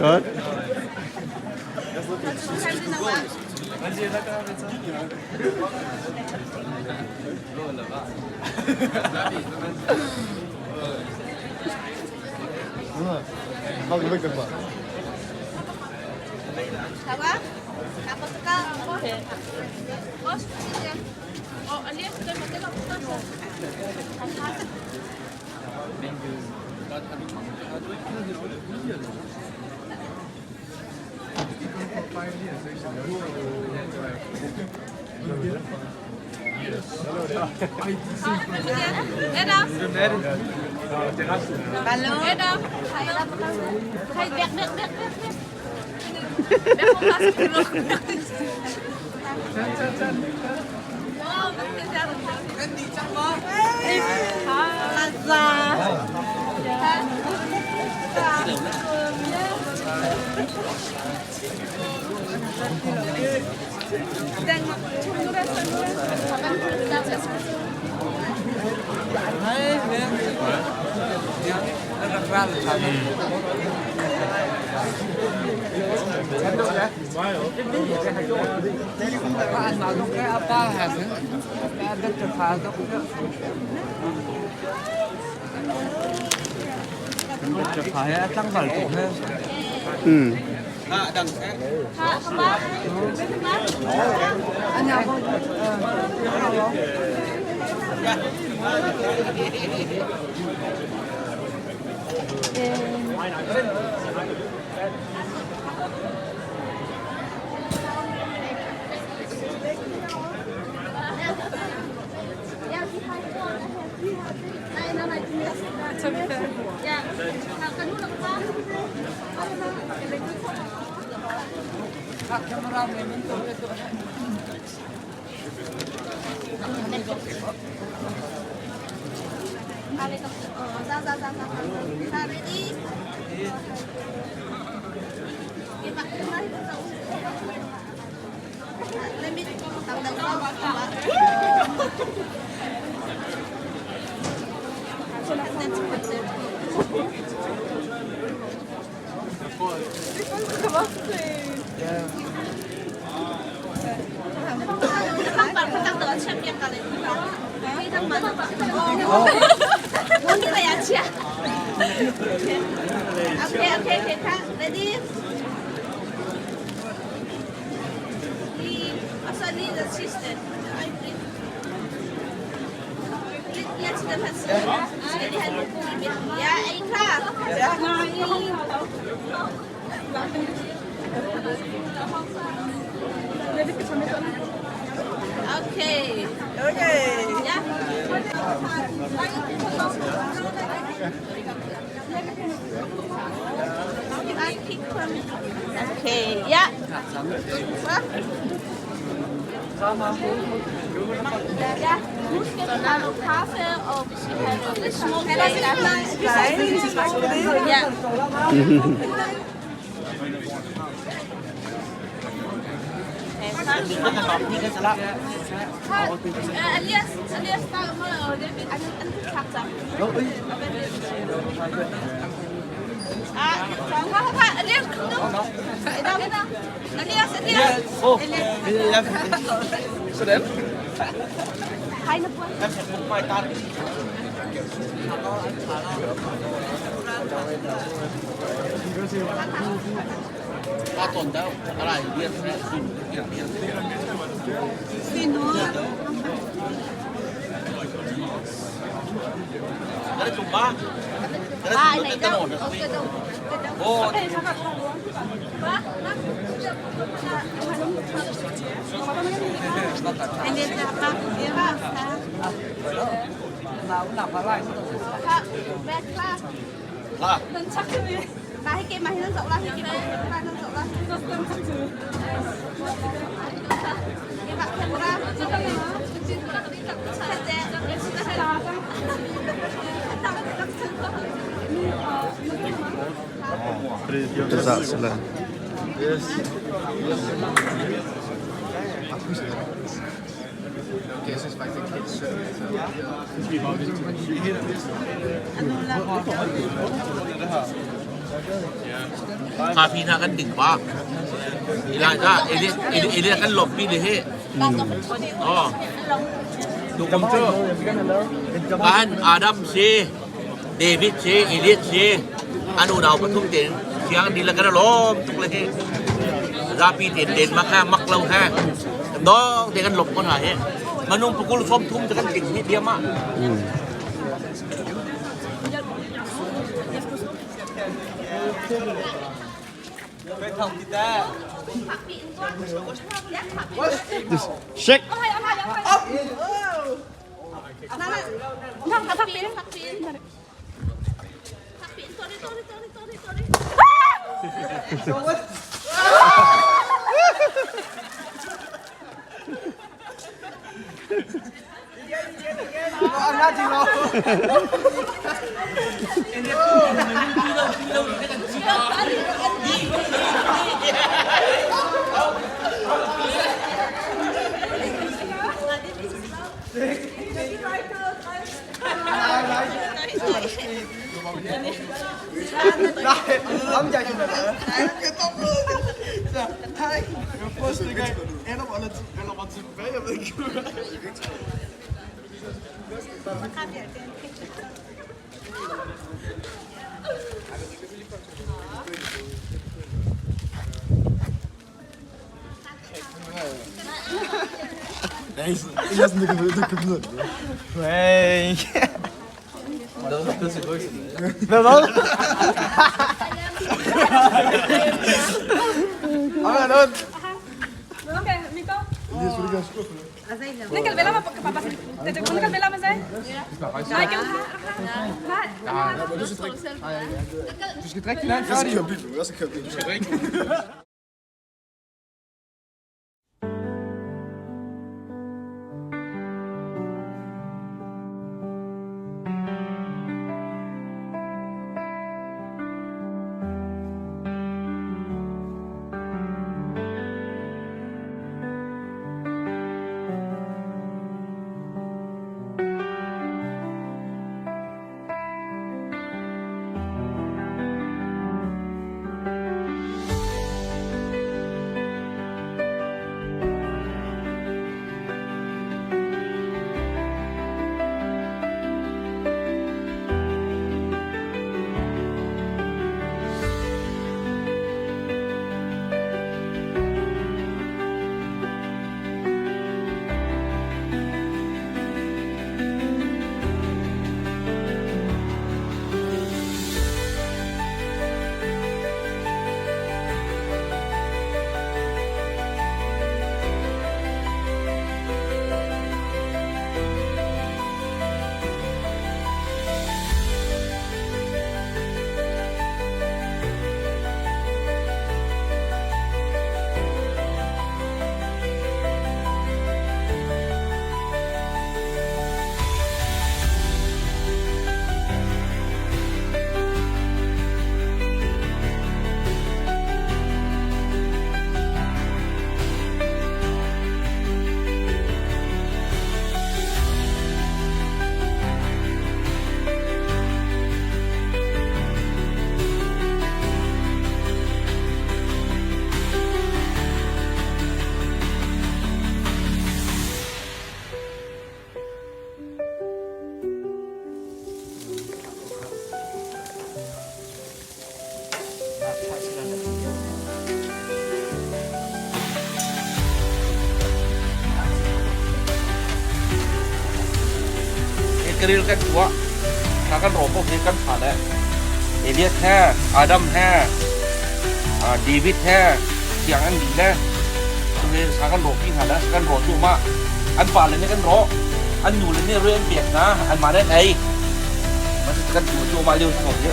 Godt. Coffee hna kan ding pa. Elijah, Elias kan lawmhpi le hi. Oh. Tukum cu kan Adam si, David si, Elias si, an unau pathum tein siang dila kan lawm tuk le hi. Zapi tein Denmark ha mak lo ha. Dong te kan lawmh ko hna hi. Manung pakul som thum te kan ting hi diam ah. Shake. Hey. Hvad hvad? Okay, Miko. Michael. Du skal drikke din egen færdig. Jeg skal køre bil nu. Jeg skal køre bil. Du skal drikke. Karil kan tuah na kan ro ko he kan pha le Elias he Adam he David he tiang an li le sa kan ro pi hna le kan ro tu ma an pa le nih kan ro an nu le nih rian pek hna an mah le ei kan tu tu mah lio si ko hi.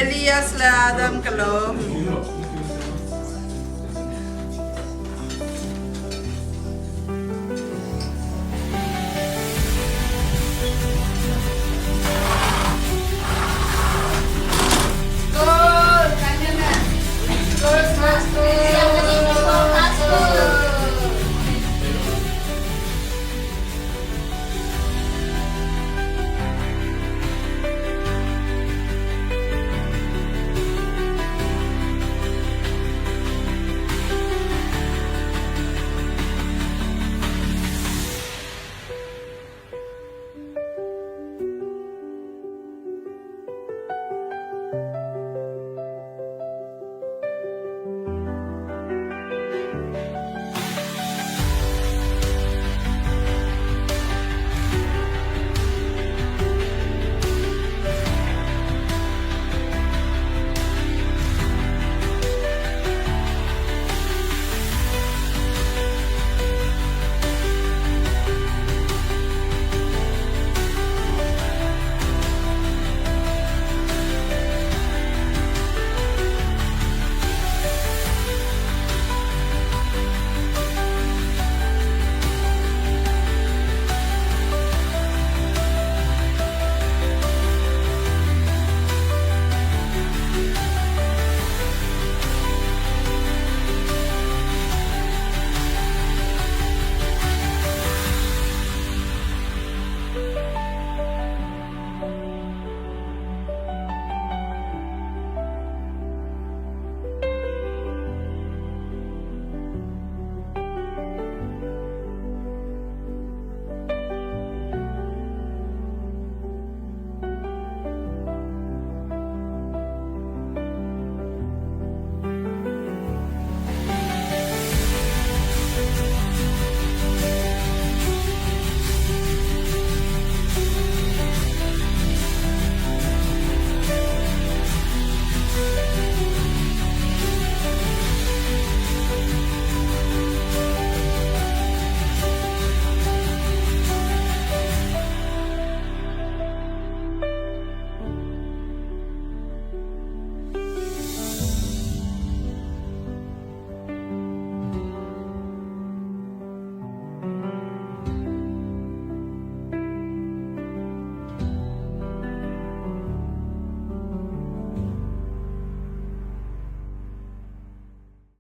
Elias le Adam ka lawm.